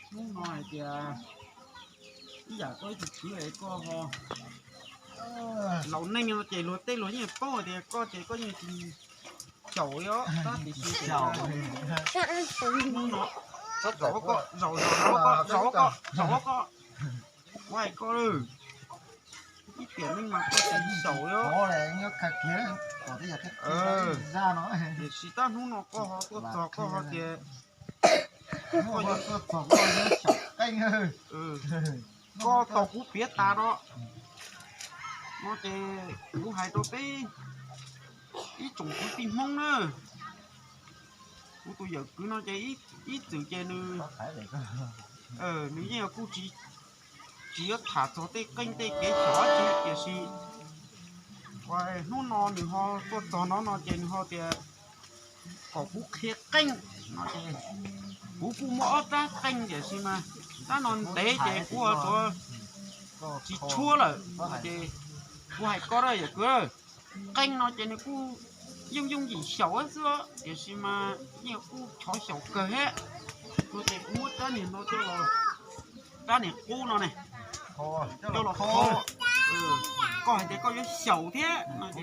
Hnub no hais tias ib yam koj ib tug kwv es koj ho laus neej no ces luag tej luag yeej paub tias koj ces koj yeej tsis xyaum li os, tab tiam sis hnub no zaum koj, zaum, zaum koj, zaum koj, zaum koj, kuv hais koj lawm, ib tiam neej mas koj tsis xyaum li os. Tiam sis tab hnub no koj ho tuaj txog koj ho tias koj tau kuv piav tas no, no ces kuv hais rau peb ib tsoom kwv tij Hmoob na, kuv tus yawm kwv no ces ib txwm ces nws, nws yeej kuj tsis, tsis yuav tham txog tej qeej tej kev xyaum dab tsi, tiam sis hnub no nws ho tuaj txog no no ces nws ho tias kom kuv qhia qeej no ces kuv kuj muaj ob rab qeej tiam sis mas rab no ntev ces kuv ua tsuav tsis tshuab lawm no ces kuv hais koj yawm kwv, qeej no ces nws kuj yooj yooj yim xyaum xwb tiam sis mas yeej kuj chov xyaum kawg thiab no ces kuv muab rab niag no coj los, rab niag qub no ne, coj los kho, koj hais tias koj yuav xyaum thiab no ces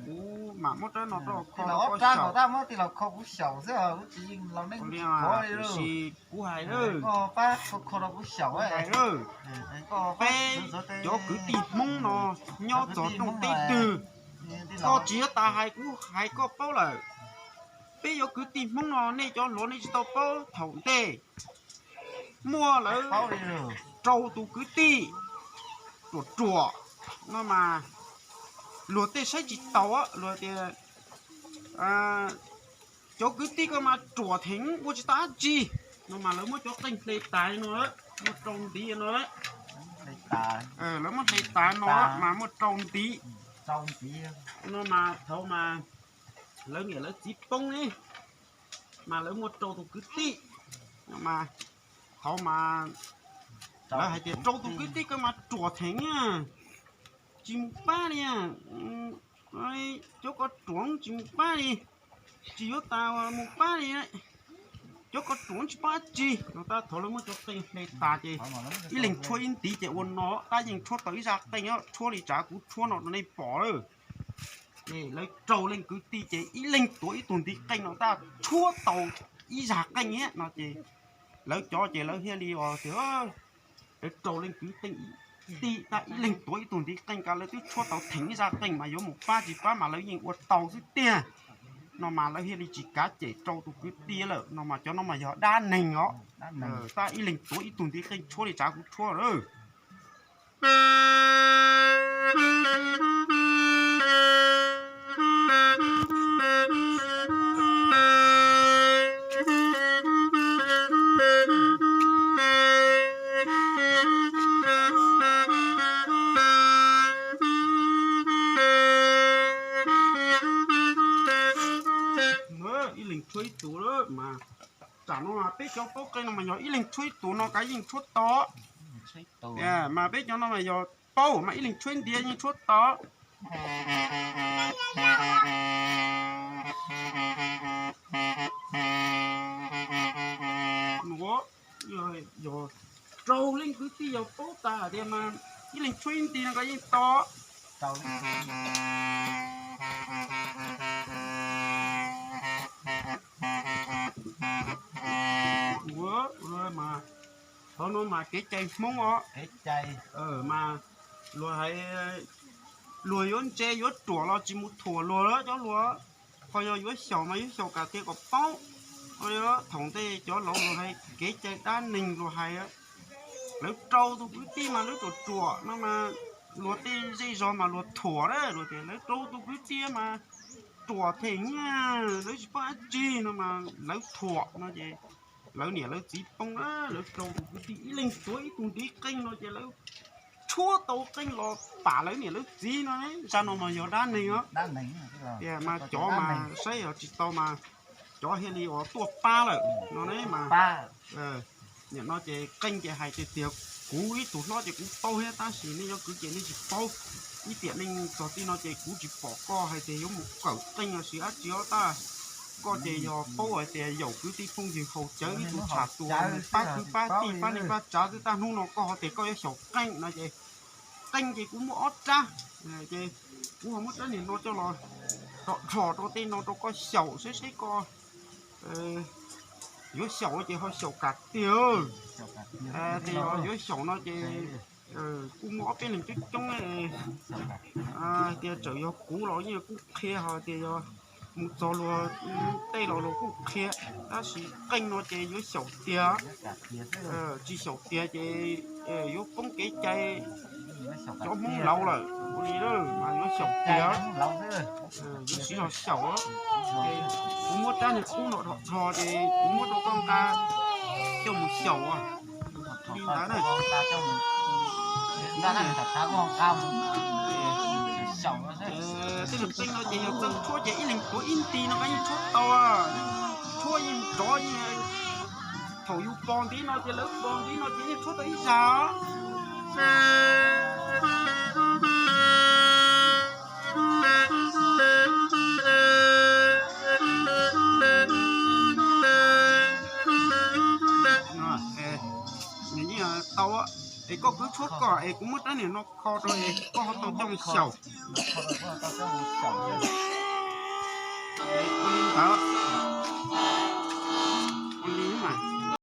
kuv mam muab rab no rau koj xyaum. Tiam sis kuv hais, peb cov kwv tij Hmoob no nyob txog rooj teb twg, koj tsis yuav tas hais kuv hais koj paub lawm. Peb cov kwv tij Hmoob no nej cov hluas nej tsis tau paub thaum ntej muaj lawv rau tus kwv tij ruam ruam no mas luag tej saib tsis taus luag tias cov kwv tij koj mas ruam theem ua tsis tau dab tsi no mas lawv muab cov qeej hle tas no, muab rau ntiv no, lawv muab hle tas no mas muab rau ntiv no mas thaum mas lawv niam lawv txiv poob ne mas lawv muab rau tus kwv tij no mas thaum mas lawv hais tias rau tus kwv tij koj mas ruam theem, tsis mus pab li, cov koj ruam tsis mus pab li, tsis yuav tas mus pab li, cov koj ruam tsis pab dab tsi no tab thaum lawv muab cov qeej hle tas ces ib leeg tshuab ib ntiv ces ua no, tab yeej tshuab tau ib zaj qeej, tshuab li tsav kuv tshuab no rau nej pom lawm. Ces lawv rau leej kwv tij ces ib leeg tuav ib tug ntiv qeej no tab tshuab tau ib zaj qeej thiab no ces lawv cov ces lawv thiaj li os tias lawv rau leej kwv tij tab ib leeg tuav ib tug ntiv qeej ko lawv twb tshuab tau theem ib zaj qeej mas yuav mus pab tsis pab mas lawv yeej ua tau xwb tiag no mas lawv thiaj li tsis kav cem rau tus kwv tij lawm no mas cov no mas yog dab neeg os. Tab ib leeg tuav ib tug ntiv qeej tshuab li tsav kuv tshuab lawm. Ib leeg tshuab ib tug lawm mas, tam no mas peb cov paub qeej no mas yog ib leeg tshuab ib tug no kav yeej tshuab tau, mas peb cov no mas yog paub mas ib leeg tshuab ib ntiv yeej tshuab tau. Yog raug leej kwv tij yog paub tas tias mas ib leeg tshuab ib ntiv no kav yeej tau. Qhov no mas kev cai Hmoob os, mas luag hais, luag yuav ntse yuav ruam los tsis mus thuam luag cov luag, ho yog yuav xyaum mas yuav xyaum kom tiag kom paub. Thaum ntej cov laus luag hais kev cai dab neeg luag hais, lawv rau tus kwv tij mas lawv ruam ruam no mas luag tej zej zog mas luag thuam na, luag tias lawv rau tus kwv tij mas ruam theem, lawv tsis paub dab tsi no mas lawv thuam no ces lawv niam lawv txiv poob na, lawv rau tus kwv tij ib leeg tuav ib tug ntiv qeej no ces lawv tshuab tau qeej los pam lawv niam lawv txiv no. Zaj no mas yog dab neeg os. Tias mas cov mas saib yog tsis tau mas cov thiaj li uas tuaj pab lawm no ne mas. Nim no ces qeej ces hais tiag tiag, kuv ib tug hlob ces kuv paub thiab tab sis nej cov kwv ces nej tsis paub. Ib tiam neej txog tij no ces kuv tsis pom koj hais tias yuav mus kawm qeej los sis dab tsi os tab Koj ces yog paub hais tias yaum kwv tij phooj ywg haus cawv ib tug tsham tuag mus pab kwv pab tij pab neej pab tsav xwb, tag hnub no koj ho tias koj yuav xyaum qeej no ces, qeej ces kuv muaj ob rab, ces kuv ho muab rab niag no coj los rho rho rau tej no rau koj xyaum seb seb koj yuav xyaum ces ho xyaum kam tiag. Tias yog yuav xyaum no ces kuj muaj ob peb leeg coob coob tias txawm yog kuv los yeej kuj qhia, ho tias yog mus txog luag tej los luag kuj qhia, tab sis qeej no ces yuav xyaum tiag, tsis xyaum tiag ces yuav poob kev cai cov Hmoob laus lawm ua li mas yuav xyaum tiag. Yuav siv zog xyaum, kuv muab rab niag qub no rho rho ces kuv muab rau koj nqa coj mus xyaum. Li ntawd na. Tej leeg qeej no ces yog txawj tshuab ces ib leeg tuav ib nti no yeej tshuab tau, tshuab yeej nrov yeej, thaum yus pos ntiv no ces lawv pos ntiv no ces yeej tshuab tau ib zag. Nws yeej tau, es koj kwv tshuab koj es kuv muab rab niag no kho rau es koj ho tau coj mus xyaum. Ua li ntawd, ua li mas.